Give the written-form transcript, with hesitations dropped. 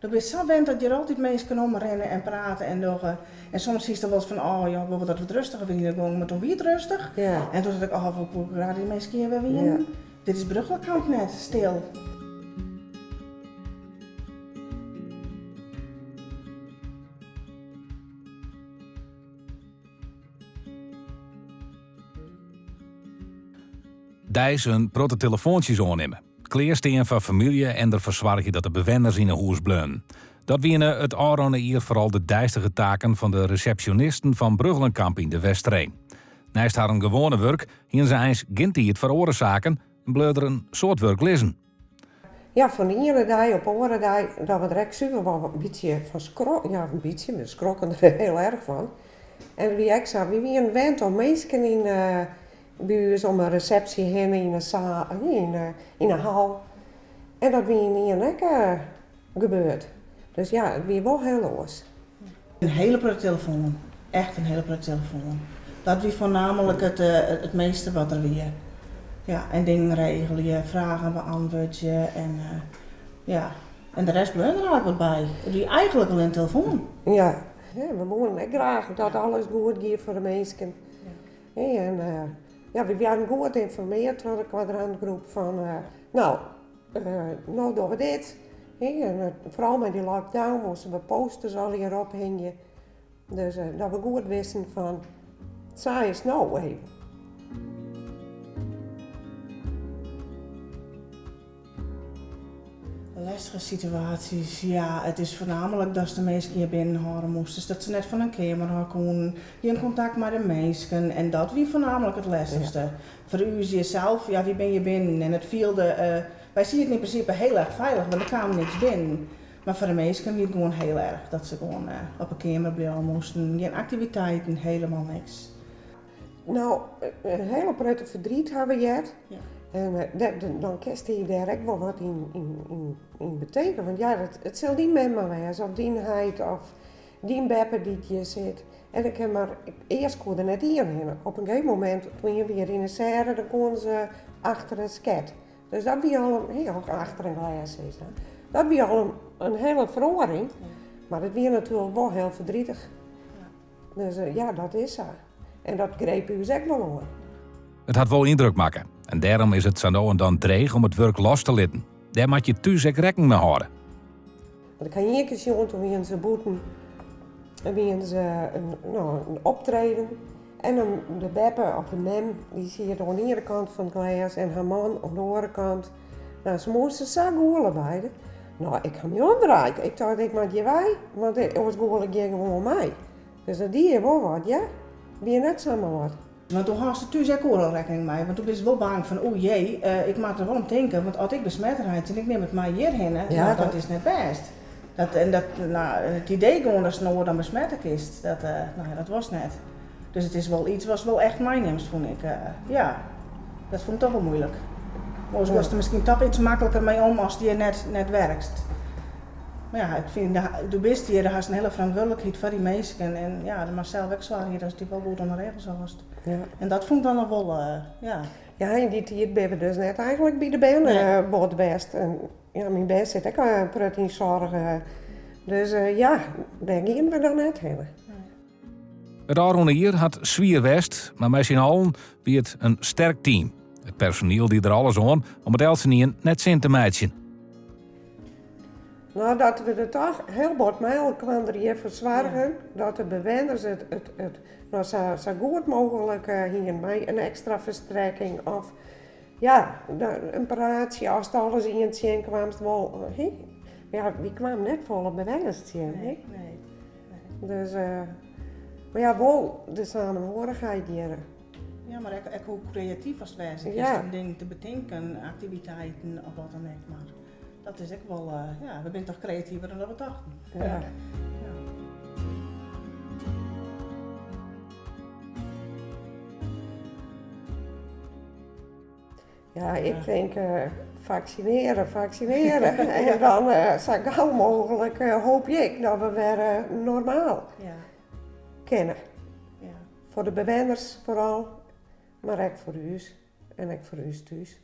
Do bist sa wend dat hjir altyd minsken omrinne en prate en dogge. En soms siest dan wolris fan, oh ja, ik wol dat it wat rêstiger wie yn de gong, mar toen wie it rêstich. En toen tocht ik, oh, wol ik graach dy minsken hjir wer wienen. Dit is Brugchelencamp net, stil. Deis in protte telefoantsjes oannimme, klearstean foar famylje en derfoar soargje dat de bewenners yn 'e hûs bleaunen. Dat wiene it ôfrûne jier foaral de deistige taken fan de resepsjonisten fan Brugchelencamp yn De Westereen. Neist harren gewoane wurk hiene se eins gjin tiid foar oare saken en bleau der in soad wurk lizzen. Ja, fan de iene dei op de oare dei dat we der ek suver wol in bytsje fan skrokken. Ja, in bytsje, we skrokken der hiel erch fan. En it wie ek sa, wy wienen wend om minsken yn by ús om 'e resepsje hinne yn 'e saal, yn 'e hal. En dat wie ynienen ek gebeurd. Dus ja, it wie wol hiel oars. In hiele protte telefoan. Echt in hiele protte telefoan. Dat wie foarnaamlik it measte wat der wie. Ja, en dingen regelje, fragen beäntwurdzje en ja. En de rest bleau der eigentlik wat by. It wie eigentlik allinne telefoan. Ja, we woenen ek graach dat alles goed gie foar de minsken. En ja, we waarden goed ynformearre troch de kwadrantgroep fan, no, no dogge we dit. En foaral mei dy lockdown moasten we posters allegear ophingje. Dus dat we goed wisten fan, sa is it no even. Lestige situaasjes, ja, it is foarnaamlik datst de minsken hjir binnen hâlde moastest, dat se net fan in keamer ôf koenen, gjin kontakt mei de minsken en dat wie foarnaamlik it lestichste. Foar ús hjir sels, ja, wy binne hjir binnen en it fielde, wy sieten yn prinsipe hiel erch feilich, want der kaam niks binnen. Mar foar de minsken wie it gewoan hiel erch dat se gewoan op 'e keamer bliuwe moasten, gjin aktiviteiten, helemaal niks. No, in hiele protte ferdriet ha we heard. En dan kinst dy dêr ek wol wat yn betinke. Want ja, it sil dyn mem mar wêze, of dyn heit, of dyn beppe dy't hjir sit. En ik kin mar, earst koe der net ien hinne. Op in gegeven momint, toen ien wie yn 'e sêre, dan koenen se achter in sket. Dus dat wie al in, of achter in glês sis mar. Dat wie al in hiele feroaring. Mar it wie natuerlik wol hiel verdrietig. Dus ja, dat is sa. En dat greep ús ek wol oan. It hat wol yndruk makke en dêrom is it sa no en dan dreech om it wurk los te litten. Dêr moat je thús ek rekken mei hâlde. Want ik ha ien kear sjoen, toen wienen se bûten en wienen se in, no, in optreden. En dan de beppe of de mem, dy siet oan de iene kant fan it glês en har man oan de oare kant. No, se moasten sa gûle beide. No, ik ha my omdraaid. Ik tocht, ik moat hjir wei, want oars gûl ik hjir gewoan mei. Dus dat die wol wat, ja. Wie net samar wat. Want do hâldst der thús ek oeral rekkening mei, want do bist wol bang fan o jee, ik moat der wol om tinke, want as ik besmet reitsje en ik nim it mei hjirhinne, no dat is net bêst. Dat, en dat, no, it idee gewoan datst in oar dan besmette kinst, dat, no ja, dat wolst net. Dus it is wol yts watst wol echt meinimst, fûn ik. Ja, dat fûn ik toch wol muoilik. Oars giest der miskien toch yts makliker mei om ast hjir net werkst. Mar ja, ik fyn, do bist hjir, do hast in hiele ferantwurdlikheid foar dy minsken en ja, do moatst sels ek soargje datst dy wol goed oan de regels hâldst. En dat fûn ik dan noch wol, ja. Ja, yn dy tiid binne we dus net eigentlik by de bern bot west. En ja, myn bern sit ek in protte yn soarch. Dus ja, dêr giene we dan net hinne. It ôfrûne jier hat swier west, mar mei syn allen wie it in sterk team. It personiel die der alles oan om it eltsenien nei 't sin te meitsjen. No, dat we der toch hiel bot mei elkoar hjir foar soargen dat de bewenners it, it, it no sa, sa goed mooglik hienen mei in ekstra ferstrekking of ja, in praatsje ast alris ien tsjinkwamst wol, hè. Ja, wy kwamen net folle bewenners tsjin, hè. Dus, mar ja, wol de samenhorigheid hjir. Ja, mar ek, ek hoe kreatyf ast wêze kinst om dingen te betinken, aktiviteiten of wat dan ek. Mar dat is ek wol, ja, we binne toch kreativer dan dat we tochten. Ja. Ja, ik tink faksinearje, faksinearje. En dan sa gau mooglik hoopje ik dat we wer normaal kinne. Foar de bewenners foaral, mar ek foar ús en ek foar ús thús.